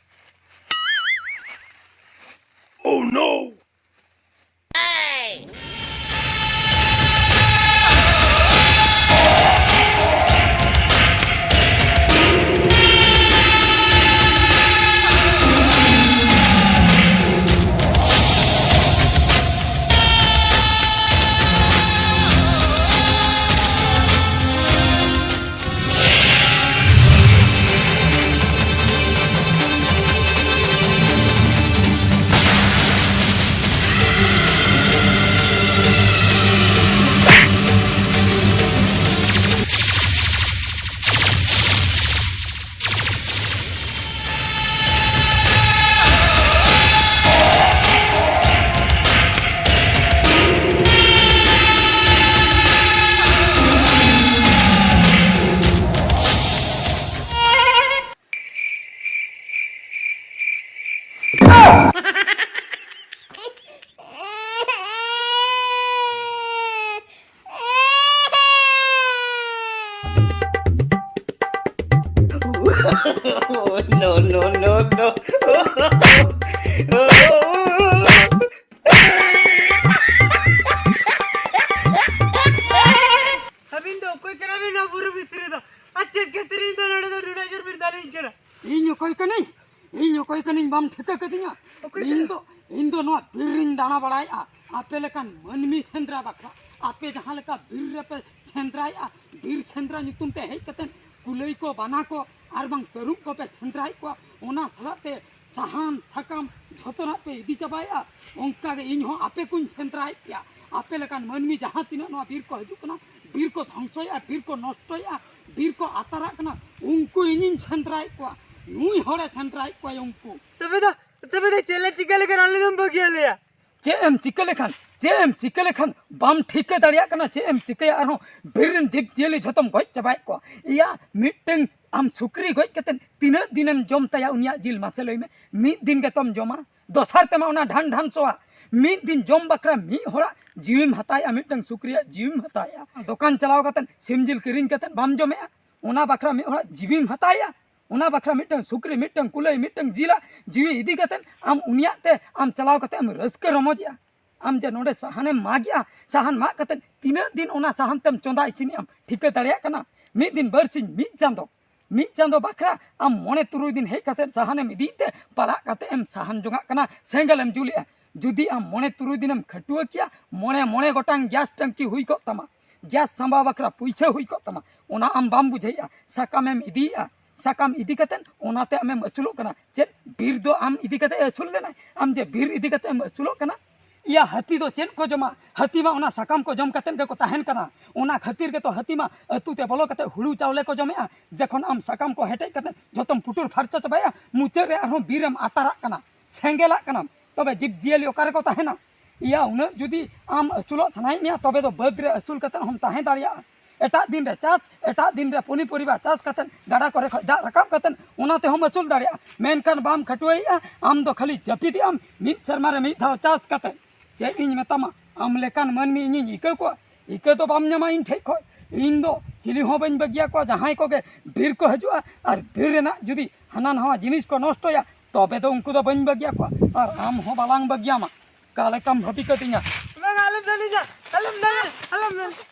Oh no! No, no, no, no. ᱟᱹᱵᱤᱱ ᱫᱚ ᱚᱠᱚᱭ ᱠᱟᱱᱟ ᱵᱤᱱ ᱱᱚᱣᱟ ᱵᱩᱨᱩ ᱵᱷᱤᱛᱨᱤ ᱨᱮᱫᱚ? ᱟᱨ ᱪᱮᱫ ᱠᱷᱟᱹᱛᱤᱨ ᱤᱧ ᱫᱚ ᱱᱚᱰᱮ ᱫᱚ ᱱᱩᱱᱟᱹᱜ ᱡᱳᱨ ᱵᱤᱱ ᱫᱟᱞᱤᱧ ᱠᱟᱱᱟ? ᱤᱧ ᱚᱠᱚᱭ ᱠᱟᱹᱱᱟᱹᱧ? ᱤᱧ ᱚᱠᱚᱭ ᱠᱟᱹᱱᱟᱹᱧ ᱵᱟᱢ ᱴᱷᱤᱠᱟᱹ ᱠᱟᱹᱫᱤᱧᱟ? ᱚᱠᱚᱭ ᱤᱧ ᱠᱟᱱᱟ? ᱫᱚ, ᱤᱧ ᱫᱚ ᱱᱚᱣᱟ ᱵᱤᱨ ᱨᱤᱧ ᱫᱟᱬᱟ ᱵᱟᱲᱟᱭᱮᱫᱼᱟ, ᱟᱯᱮ ᱞᱮᱠᱟᱱ ᱢᱟᱹᱱᱢᱤ ᱥᱮᱸᱫᱽᱨᱟ ᱵᱟᱠᱷᱨᱟ᱾ ᱟᱯᱮ ᱡᱟᱦᱟᱸ ᱞᱮᱠᱟ ᱵᱤᱨ ᱨᱮᱯᱮ ᱥᱮᱸᱫᱽᱨᱟᱭᱮᱫᱼᱟ, ᱵᱤᱨ ᱥᱮᱸᱫᱽᱨᱟ ᱧᱩᱛᱩᱢ ᱛᱮ ᱦᱮᱡ ᱠᱟᱛᱮᱫ ᱠᱩᱞᱟᱹᱭ ᱠᱚ, ᱵᱟᱱᱟ ᱠᱚ ᱟᱨ ᱵᱟᱝ ᱛᱟᱹᱨᱩᱵ ᱠᱚᱯᱮ ᱥᱮᱸᱫᱽᱨᱟᱭᱮᱫ ᱠᱚᱣᱟ, ᱚᱱᱟ ᱥᱟᱞᱟᱜ ᱛᱮ ᱥᱟᱦᱟᱱ ᱥᱟᱠᱟᱢ ᱡᱷᱚᱛᱚᱱᱟᱜ ᱯᱮ ᱤᱫᱤ ᱪᱟᱵᱟᱭᱮᱫᱼᱟ᱾ ᱚᱱᱠᱟ ᱜᱮ ᱤᱧ ᱦᱚᱸ ᱟᱯᱮ ᱠᱚᱧ ᱥᱮᱸᱫᱽᱨᱟᱭᱮᱫ ᱯᱮᱭᱟ᱾ ᱟᱯᱮ ᱞᱮᱠᱟᱱ ᱢᱟᱹᱱᱢᱤ ᱡᱟᱦᱟᱸ ᱛᱤᱱᱟᱹᱜ ᱱᱚᱣᱟ ᱵᱤᱨ ᱠᱚ ᱦᱤᱡᱩᱜ ᱠᱟᱱᱟ, ᱵᱤᱨ ᱠᱚ ᱫᱷᱚᱝᱥᱚᱭᱮᱫᱼᱟ, ᱵᱤᱨ ᱠᱚ ᱱᱚᱥᱴᱚᱭᱮᱫᱼᱟ, ᱵᱤᱨ ᱠᱚ ᱟᱛᱟᱨᱟᱜ ᱠᱟᱱᱟ, ᱩᱱᱠᱩ ᱤᱧᱤᱧ ᱥᱮᱸᱫᱽᱨᱟᱭᱮᱫ ᱠᱚᱣᱟ᱾ ᱱᱩᱭ ᱦᱚᱲᱮ ᱥᱮᱸᱫᱽᱨᱟᱭᱮᱫ ᱠᱚᱣᱟ ᱩᱱᱠᱩ᱾ ᱛᱚᱵᱮ ᱫᱚ, ᱛᱚᱵᱮ ᱫᱚ ᱪᱮᱫ ᱞᱮ ᱪᱤᱠᱟᱹ ᱞᱮᱠᱷᱟᱱ ᱟᱞᱮ ᱫᱚᱢ ᱵᱟᱹᱜᱤᱭᱟᱞᱮᱭᱟ? ᱪᱮᱫ ᱮᱢ ᱪᱤᱠᱟᱹ ᱞᱮᱠᱷᱟᱱ, ᱪᱮᱫ ᱮᱢ ᱪᱤᱠᱟᱹ ᱞᱮᱠᱷᱟᱱ ᱵᱟᱢ ᱴᱷᱤᱠᱟᱹ ᱫᱟᱲᱮᱭᱟᱜ ᱠᱟᱱᱟ? ᱪᱮᱫ ᱮᱢ ᱪᱤᱠᱟᱹᱭᱟ? ᱟᱨᱦᱚᱸ ᱵᱤᱨ ᱨᱮᱱ ᱡᱤᱵᱽ ᱡᱤᱭᱟᱹᱞᱤ ᱡᱷᱚᱛᱚᱢ ᱜᱚᱡ ᱪᱟᱵᱟᱭᱮᱫ ᱠᱚᱣᱟ᱾ ᱤᱭᱟ, ᱢᱤᱫᱴᱟᱝ ᱟᱢ ᱥᱩᱠᱨᱤ ᱜᱚᱡ ᱠᱟᱛᱮᱫ ᱛᱤᱱᱟᱹᱜ ᱫᱤᱱᱮᱢ ᱡᱚᱢ ᱛᱟᱭᱟ ᱩᱱᱤᱭᱟᱜ ᱡᱤᱞ? ᱢᱟᱥᱮ ᱞᱟᱹᱭ ᱢᱮ᱾ ᱢᱤᱫ ᱫᱤᱱ ᱜᱮᱛᱚᱢ ᱡᱚᱢᱟ, ᱫᱚᱥᱟᱨ ᱛᱮᱢᱟ ᱚᱱᱟ ᱰᱷᱟᱱ ᱰᱷᱟᱱ ᱥᱚᱣᱟ᱾ ᱢᱤᱫ ᱫᱤᱱ ᱡᱚᱢ ᱵᱟᱠᱷᱨᱟ ᱢᱤᱫ ᱦᱚᱲᱟᱜ ᱡᱤᱣᱤᱢ ᱦᱟᱛᱟᱣᱮᱜᱼᱟ, ᱢᱤᱫᱴᱟᱝ ᱥᱩᱠᱨᱤᱭᱟᱜ ᱡᱤᱣᱤᱢ ᱦᱟᱛᱟᱣᱮᱜᱼᱟ᱾ ᱫᱚᱠᱟᱱ ᱪᱟᱞᱟᱣ ᱠᱟᱛᱮᱫ ᱥᱤᱢ ᱡᱤᱞ ᱠᱤᱨᱤᱧ ᱠᱟᱛᱮᱫ ᱵᱟᱢ ᱡᱚᱢᱮᱜᱼᱟ, ᱚᱱᱟ ᱵᱟᱠᱷᱨᱟ ᱢᱤᱫ ᱦᱚᱲᱟᱜ ᱡᱤᱣᱤᱢ ᱦᱟᱛᱟᱣᱮᱜᱼᱟ᱾ ᱚᱱᱟ ᱵᱟᱠᱷᱨᱟ ᱢᱤᱫᱴᱟᱝ ᱥᱩᱠᱨᱤ, ᱢᱤᱫᱴᱟᱝ ᱠᱩᱞᱟᱹᱭ, ᱢᱤᱫᱴᱟᱝ ᱡᱤᱞᱟᱜ ᱡᱤᱣᱤ ᱤᱫᱤ ᱠᱟᱛᱮᱫ ᱟᱢ ᱩᱱᱤᱭᱟᱜ ᱛᱮ ᱟᱢ ᱪᱟᱞᱟᱣ ᱠᱟᱛᱮᱫ ᱮᱢ ᱨᱟᱹᱥᱠᱟᱹ ᱨᱚᱢᱚᱡᱮᱜᱼᱟ᱾ ᱟᱢ ᱡᱮ ᱱᱚᱰᱮ ᱥᱟᱦᱟᱱᱮᱢ ᱢᱟᱜᱮᱜᱼᱟ, ᱥᱟᱦᱟᱱ ᱢᱟᱜ ᱠᱟᱛᱮᱫ ᱛᱤᱱᱟᱹᱜ ᱫᱤᱱ ᱚᱱᱟ ᱥᱟᱦᱟᱱ ᱛᱮᱢ ᱪᱚᱸᱫᱟ ᱤᱥᱤᱱᱮᱜᱼᱟᱢ ᱴᱷᱤᱠᱟᱹ ᱫᱟᱲᱮᱭᱟᱜ ᱠᱟᱱᱟ? ᱢᱤᱫ ᱫᱤᱱ ᱵᱟᱨᱥᱤᱧ, ᱢᱤᱫ ᱪᱟᱸᱫᱚ, ᱢᱤᱫ ᱪᱟᱸᱫᱚ ᱵᱟᱠᱷᱨᱟ ᱟᱢ ᱢᱚᱬᱮ ᱛᱩᱨᱩᱭ ᱫᱤᱱ ᱦᱮᱡ ᱠᱟᱛᱮᱫ ᱥᱟᱦᱟᱱᱮᱢ ᱤᱫᱤᱭᱮᱫ ᱛᱮ ᱯᱟᱲᱟᱜ ᱠᱟᱛᱮᱫ ᱮᱢ ᱥᱟᱦᱟᱱ ᱡᱚᱝᱟᱜ ᱠᱟᱱᱟ, ᱥᱮᱸᱜᱮᱞ ᱮᱢ ᱡᱩᱞᱮᱜᱼᱟ᱾ ᱡᱩᱫᱤ ᱟᱢ ᱢᱚᱬᱮ ᱛᱩᱨᱩᱭ ᱫᱤᱱᱮᱢ ᱠᱷᱟᱹᱴᱩᱣᱟᱹ ᱠᱮᱭᱟ, ᱢᱚᱬᱮ, ᱢᱚᱬᱮ ᱜᱚᱴᱟᱝ ᱜᱮᱥ ᱴᱟᱝᱠᱤ ᱦᱩᱭ ᱠᱚᱜ ᱛᱟᱢᱟ᱾ ᱜᱮᱥ ᱥᱟᱢᱵᱟᱣ ᱵᱟᱠᱷᱨᱟ ᱯᱩᱭᱥᱟᱹ ᱦᱩᱭ ᱠᱚᱜ ᱛᱟᱢᱟ, ᱚᱱᱟ ᱟᱢ ᱵᱟᱢ ᱵᱩᱡᱷᱟᱹᱣᱮᱫᱼᱟ᱾ ᱥᱟᱠᱟᱢᱮᱢ ᱤᱫᱤᱭᱮᱫᱼᱟ, ᱥᱟᱠᱟᱢ ᱤᱫᱤ ᱠᱟᱛᱮᱫ ᱚᱱᱟᱛᱮ ᱟᱢᱮᱢ ᱟᱹᱥᱩᱞᱚᱜ ᱠᱟᱱᱟ᱾ ᱪᱮᱫ ᱵᱤᱨ ᱫᱚ ᱟᱢ ᱤᱫᱤ ᱠᱟᱛᱮᱫ ᱮ ᱟᱹᱥᱩᱞ ᱞᱮᱱᱟᱭ? ᱟᱢ ᱡᱮ ᱵᱤᱨ ᱤᱫᱤ ᱠᱟᱛᱮᱫ ᱮᱢ ᱟᱹᱥᱩᱞᱚᱜ ᱠᱟᱱᱟ, ᱤᱭᱟ, ᱦᱟᱹᱛᱤ ᱫᱚ ᱪᱮᱫ ᱠᱚ ᱡᱚᱢᱟ? ᱦᱟᱹᱛᱤ ᱢᱟ ᱚᱱᱟ ᱥᱟᱠᱟᱢ ᱠᱚ ᱡᱚᱢ ᱠᱟᱛᱮᱫ ᱜᱮᱠᱚ ᱛᱟᱦᱮᱱ ᱠᱟᱱᱟ᱾ ᱚᱱᱟ ᱠᱷᱟᱹᱛᱤᱨ ᱜᱮᱛᱚ ᱦᱟᱹᱛᱤ ᱢᱟ ᱟᱹᱛᱩ ᱛᱮ ᱵᱚᱞᱚ ᱠᱟᱛᱮᱫ ᱦᱩᱲᱩ ᱪᱟᱣᱞᱮ ᱠᱚ ᱡᱚᱢᱮᱜᱼᱟ᱾ ᱡᱚᱠᱷᱚᱱ ᱟᱢ ᱥᱟᱠᱟᱢ ᱠᱚ ᱦᱮᱴᱮᱡ ᱠᱟᱛᱮᱫ ᱡᱚᱛᱚᱢ ᱯᱩᱴᱩᱨ ᱯᱷᱟᱨᱪᱟ ᱪᱟᱵᱟᱭᱟ, ᱢᱩᱪᱟᱹᱫ ᱨᱮ ᱟᱨᱦᱚᱸ ᱵᱤᱨ ᱮᱢ ᱟᱛᱟᱨᱟᱜ ᱠᱟᱱᱟ, ᱥᱮᱸᱜᱮᱞᱟᱜ ᱠᱟᱱᱟᱢ᱾ ᱛᱚᱵᱮ ᱡᱤᱵᱽ ᱡᱤᱭᱟᱹᱞᱤ ᱚᱠᱟ ᱨᱮᱠᱚ ᱛᱟᱦᱮᱱᱟ? ᱤᱭᱟ, ᱩᱱᱟᱹᱜ ᱡᱩᱫᱤ ᱟᱢ ᱟᱹᱥᱩᱞᱚᱜ ᱥᱟᱱᱟᱭᱮᱫ ᱢᱮᱭᱟ, ᱛᱚᱵᱮ ᱫᱚ ᱵᱟᱹᱫᱽ ᱨᱮ ᱟᱹᱥᱩᱞ ᱠᱟᱛᱮᱫ ᱦᱚᱸᱢ ᱛᱟᱦᱮᱸ ᱫᱟᱲᱮᱭᱟᱜᱼᱟ᱾ ᱮᱴᱟᱜ ᱫᱤᱱ ᱨᱮ ᱪᱟᱥ, ᱮᱴᱟᱜ ᱫᱤᱱ ᱨᱮ ᱯᱚᱱᱤᱯᱚᱨᱤᱵᱟ ᱪᱟᱥ ᱠᱟᱛᱮᱫ, ᱜᱟᱰᱟ ᱠᱚᱨᱮ ᱠᱷᱚᱱ ᱫᱟᱜ ᱨᱟᱠᱟᱵ ᱠᱟᱛᱮᱫ, ᱚᱱᱟ ᱛᱮᱦᱚᱸᱢ ᱟᱹᱥᱩᱞ ᱫᱟᱲᱮᱭᱟᱜᱼᱟ᱾ ᱢᱮᱱᱠᱷᱟᱱ ᱵᱟᱢ ᱠᱷᱟᱹᱴᱩᱣᱟᱹᱭᱮᱫᱼᱟ, ᱟᱢ ᱫᱚ ᱠᱷᱟᱹᱞᱤ ᱡᱟᱹᱯᱤᱫᱮᱜ ᱟᱢ ᱢᱤᱫ ᱥᱮᱨᱢᱟ ᱨᱮ ᱢᱤᱫ ᱫᱷᱟᱣ ᱪᱟᱥ ᱠᱟᱛᱮᱫ᱾ ᱪᱮᱫ ᱤᱧ ᱢᱮᱛᱟᱢᱟ, ᱟᱢ ᱞᱮᱠᱟᱱ ᱢᱟᱹᱱᱢᱤ ᱤᱧᱤᱧ ᱤᱠᱟᱹ ᱠᱚᱣᱟ? ᱤᱠᱟᱹ ᱫᱚ ᱵᱟᱢ ᱧᱟᱢᱟ ᱤᱧ ᱴᱷᱮᱡ ᱠᱷᱚᱡ᱾ ᱤᱧ ᱫᱚ ᱪᱤᱞᱤ ᱦᱚᱸ ᱵᱟᱹᱧ ᱵᱟᱹᱜᱤᱭᱟᱠᱚᱣᱟ᱾ ᱡᱟᱦᱟᱸᱭ ᱠᱚᱜᱮ ᱵᱤᱨ ᱠᱚ ᱦᱤᱡᱩᱜᱼᱟ ᱟᱨ ᱵᱤᱨ ᱨᱮᱱᱟᱜ ᱡᱩᱫᱤ ᱦᱟᱱᱟ ᱱᱟᱣᱟ ᱡᱤᱱᱤᱥ ᱠᱚ ᱱᱚᱥᱴᱚᱭᱟ, ᱛᱚᱵᱮ ᱫᱚ ᱩᱱᱠᱩ ᱫᱚ ᱵᱟᱹᱧ ᱵᱟᱹᱜᱤᱭᱟᱠᱚᱣᱟ᱾ ᱟᱨ ᱟᱢ ᱦᱚᱸ ᱵᱟᱞᱟᱝ ᱵᱟᱹᱜᱤᱭᱟᱢᱟ, ᱚᱠᱟ ᱞᱮᱠᱟᱢ ᱵᱷᱟᱹᱵᱤ ᱠᱟᱹᱫᱤᱧᱟ᱾ ᱵᱟᱝ, ᱟᱞᱚᱢ ᱫᱟᱞᱤᱧᱟ, ᱟᱞᱚᱢ ᱫᱟᱞᱤᱧᱟ, ᱟᱞᱚᱢ ᱫᱟᱞᱤᱧᱟ᱾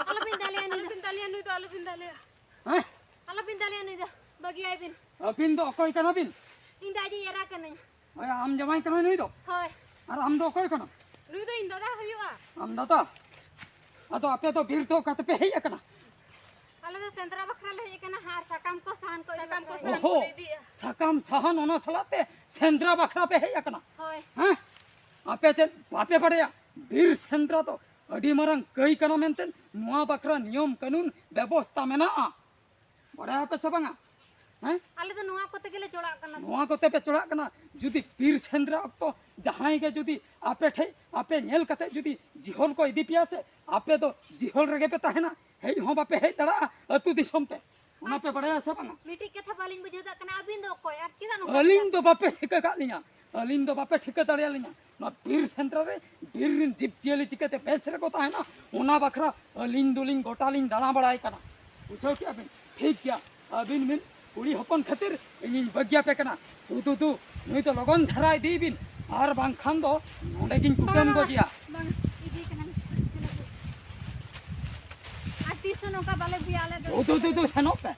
ᱟᱞᱚᱵᱤᱱ ᱫᱟᱞᱮᱭᱟ ᱱᱩᱭ ᱫᱚ᱾ ᱟᱞᱚᱵᱤᱱ ᱫᱟᱞᱮᱭᱟ ᱱᱩᱭ ᱫᱚ, ᱟᱞᱚᱵᱤᱱ ᱫᱟᱞᱮᱭᱟ᱾ ᱦᱮᱸ? ᱟᱞᱚᱵᱤᱱ ᱫᱟᱞᱮᱭᱟ ᱱᱩᱭ ᱫᱚ, ᱵᱟᱹᱜᱤᱭᱟᱭ ᱵᱤᱱ᱾ ᱟᱹᱵᱤᱱ ᱫᱚ ᱚᱠᱚᱭ ᱠᱟᱱᱟ ᱵᱤᱱ? ᱤᱧ ᱫᱚ ᱟᱡᱤᱡ ᱮᱨᱟ ᱠᱟᱹᱱᱟᱹᱧ᱾ ᱦᱳᱭ, ᱟᱢ ᱡᱟᱶᱟᱭ ᱠᱟᱱᱟᱭ ᱱᱩᱭ ᱫᱚ? ᱦᱳᱭ᱾ ᱟᱨ ᱟᱢ ᱫᱚ ᱚᱠᱚᱭ ᱠᱟᱱᱟᱢ? ᱱᱩᱭ ᱫᱚ ᱤᱧ ᱫᱟᱫᱟ ᱦᱩᱭᱩᱜᱼᱟ᱾ ᱟᱢ ᱫᱟᱫᱟ? ᱟᱫᱚ ᱟᱯᱮ ᱫᱚ ᱵᱤᱨ ᱫᱚ ᱚᱠᱟ ᱛᱮᱯᱮ ᱦᱮᱡ ᱟᱠᱟᱱᱟ? ᱟᱞᱮ ᱫᱚ ᱥᱮᱸᱫᱽᱨᱟ ᱵᱟᱠᱷᱨᱟ ᱞᱮ ᱦᱮᱡ ᱟᱠᱟᱱᱟ, ᱟᱨ ᱥᱟᱠᱟᱢ ᱠᱚ, ᱥᱟᱦᱟᱱ ᱠᱚ ᱤᱫᱤ ᱥᱟᱠᱟᱢ ᱠᱚ, ᱵᱟᱠᱷᱨᱟ᱾ ᱥᱟᱦᱟᱱ ᱠᱚ ᱞᱮ ᱤᱫᱤᱭᱮᱫᱼᱟ᱾ ᱥᱟᱠᱟᱢ, ᱥᱟᱦᱟᱱ, ᱚᱱᱟ ᱥᱟᱞᱟᱜ ᱛᱮ ᱥᱮᱸᱫᱽᱨᱟ ᱵᱟᱠᱷᱨᱟ ᱯᱮ ᱦᱮᱡ ᱟᱠᱟᱱᱟ? ᱦᱳᱭ᱾ ᱦᱮᱸ? ᱟᱯᱮ ᱪᱮᱫ ᱵᱟᱯᱮ ᱵᱟᱲᱟᱭᱟ? ᱵᱤᱨ ᱥᱮᱸᱫᱽᱨᱟ ᱫᱚ ᱟᱹᱰᱤ ᱢᱟᱨᱟᱝ ᱠᱟᱹᱭ ᱠᱟᱱᱟ ᱢᱮᱱᱛᱮ ᱱᱚᱣᱟ ᱵᱟᱠᱷᱨᱟ ᱱᱤᱭᱚᱢ ᱠᱟᱹᱱᱩᱱ ᱵᱮᱵᱚᱥᱛᱟ ᱢᱮᱱᱟᱜᱼᱟ᱾ ᱵᱟᱲᱟᱭᱟᱯᱮ ᱥᱮ ᱵᱟᱝᱟ? ᱦᱮᱸ? ᱟᱞᱮ ᱫᱚ ᱱᱚᱣᱟ ᱠᱚᱛᱮ ᱜᱮᱞᱮ ᱪᱚᱲᱟᱜ ᱠᱟᱱᱟ᱾ ᱱᱚᱣᱟ ᱠᱚᱛᱮ ᱯᱮ ᱪᱚᱲᱟᱜ ᱠᱟᱱᱟ᱾ ᱡᱩᱫᱤ ᱵᱤᱨ ᱥᱮᱸᱫᱽᱨᱟ ᱚᱠᱛᱚ ᱡᱟᱦᱟᱸᱭ ᱜᱮ ᱡᱩᱫᱤ ᱟᱯᱮ ᱴᱷᱮᱡ ᱟᱯᱮ ᱧᱮᱞ ᱠᱟᱛᱮ ᱡᱩᱫᱤ ᱡᱤᱦᱚᱞ ᱠᱚ ᱤᱫᱤ ᱯᱮᱭᱟ ᱥᱮ, ᱟᱯᱮ ᱫᱚ ᱡᱤᱦᱚᱞ ᱨᱮᱜᱮ ᱯᱮ ᱛᱟᱦᱮᱱᱟ, ᱦᱮᱡ ᱦᱚᱸ ᱵᱟᱯᱮ ᱦᱮᱡ ᱫᱟᱲᱮᱭᱟᱜᱼᱟ ᱟᱹᱛᱩ ᱫᱤᱥᱚᱢ ᱛᱮ᱾ ᱚᱱᱟ ᱯᱮ ᱵᱟᱲᱟᱭᱟ ᱥᱮ ᱵᱟᱝᱟ? ᱢᱤᱫᱴᱤᱡ ᱠᱟᱛᱷᱟ ᱵᱟᱹᱞᱤᱧ ᱵᱩᱡᱷᱟᱹᱣ ᱫᱟᱲᱮᱭᱟᱜ ᱠᱟᱱᱟ, ᱟᱹᱵᱤᱱ ᱫᱚ ᱚᱠᱚᱭ ᱟᱨ ᱪᱮᱫᱟᱜ ᱱᱚᱝᱠᱟ ᱟᱹᱞᱤᱧ ᱫᱚ ᱵᱟᱯᱮ ᱴᱷᱤᱠᱟᱹ ᱠᱟᱜ ᱞᱤᱧᱟ, ᱟᱹᱞᱤᱧ ᱫᱚ ᱵᱟᱯᱮ ᱴᱷᱤᱠᱟᱹ ᱫᱟᱲᱮᱭᱟᱞᱤᱧᱟ᱾ ᱱᱚᱣᱟ ᱵᱤᱨ ᱥᱮᱸᱫᱽᱨᱟ ᱨᱮ ᱵᱤᱨ ᱨᱮᱱ ᱡᱤᱵᱽ ᱡᱤᱭᱟᱹᱞᱤ ᱪᱤᱠᱟᱹᱛᱮ ᱵᱮᱥ ᱨᱮᱠᱚ ᱛᱟᱦᱮᱱᱟ, ᱚᱱᱟ ᱵᱟᱠᱷᱨᱟ ᱟᱹᱞᱤᱧ ᱫᱚᱞᱤᱧ ᱜᱚᱴᱟ ᱞᱤᱧ ᱫᱟᱬᱟ ᱵᱟᱲᱟᱭ ᱠᱟᱱᱟ᱾ ᱵᱩᱡᱷᱟᱹᱣ ᱠᱮᱜᱼᱟ ᱵᱤᱱ? ᱴᱷᱤᱠ ᱜᱮᱭᱟ, ᱟᱹᱵᱤᱱ ᱢᱤᱫ ᱠᱩᱲᱤ ᱦᱚᱯᱚᱱ ᱠᱷᱟᱹᱛᱤᱨ ᱤᱧᱤᱧ ᱵᱟᱹᱜᱤᱭᱟᱯᱮ ᱠᱟᱱᱟ᱾ ᱫᱩ, ᱫᱩ, ᱫᱩ, ᱱᱩᱭ ᱫᱚ ᱞᱚᱜᱚᱱ ᱫᱷᱟᱨᱟ ᱤᱫᱤᱭ ᱵᱤᱱ, ᱟᱨ ᱵᱟᱝᱠᱷᱟᱱ ᱫᱚ ᱱᱚᱰᱮ ᱜᱤᱧ ᱠᱩᱴᱟᱹᱢ ᱵᱟᱝ, ᱜᱚᱡᱮᱭᱟ᱾ ᱵᱟᱝ, ᱤᱫᱤ ᱠᱟᱱᱟᱧ᱾ ᱟᱨ ᱛᱤᱥ ᱦᱚᱸ ᱱᱚᱝᱠᱟ ᱵᱟᱞᱮ ᱟᱹᱜᱩᱭᱟ ᱟᱞᱮ ᱫᱚ᱾ ᱫᱩ, ᱫᱩ, ᱫᱩ, ᱫᱩ, ᱥᱮᱱᱚᱜ ᱯᱮ᱾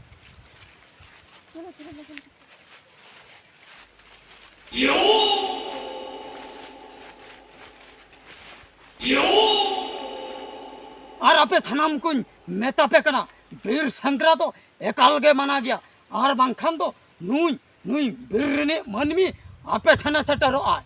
ᱪᱚᱞᱚ, ᱪᱚᱞᱚ, ᱞᱚᱜᱚᱱ᱾ ᱟᱨ ᱟᱯᱮ ᱥᱟᱱᱟᱢ ᱠᱚᱧ ᱢᱮᱛᱟ ᱯᱮ ᱠᱟᱱᱟ, ᱵᱤᱨ ᱥᱮᱸᱫᱽᱨᱟ ᱫᱚ ᱮᱠᱟᱞ ᱜᱮ ᱢᱟᱱᱟ ᱜᱮᱭᱟ, ᱟᱨ ᱵᱟᱝᱠᱷᱟᱱ ᱫᱚ ᱱᱩᱭ, ᱱᱩᱭ ᱵᱤᱨ ᱨᱤᱱᱤᱡ ᱢᱟᱹᱱᱢᱤ ᱟᱯᱮ ᱴᱷᱮᱱᱮ ᱥᱮᱴᱮᱨᱚᱜᱼᱟᱭ᱾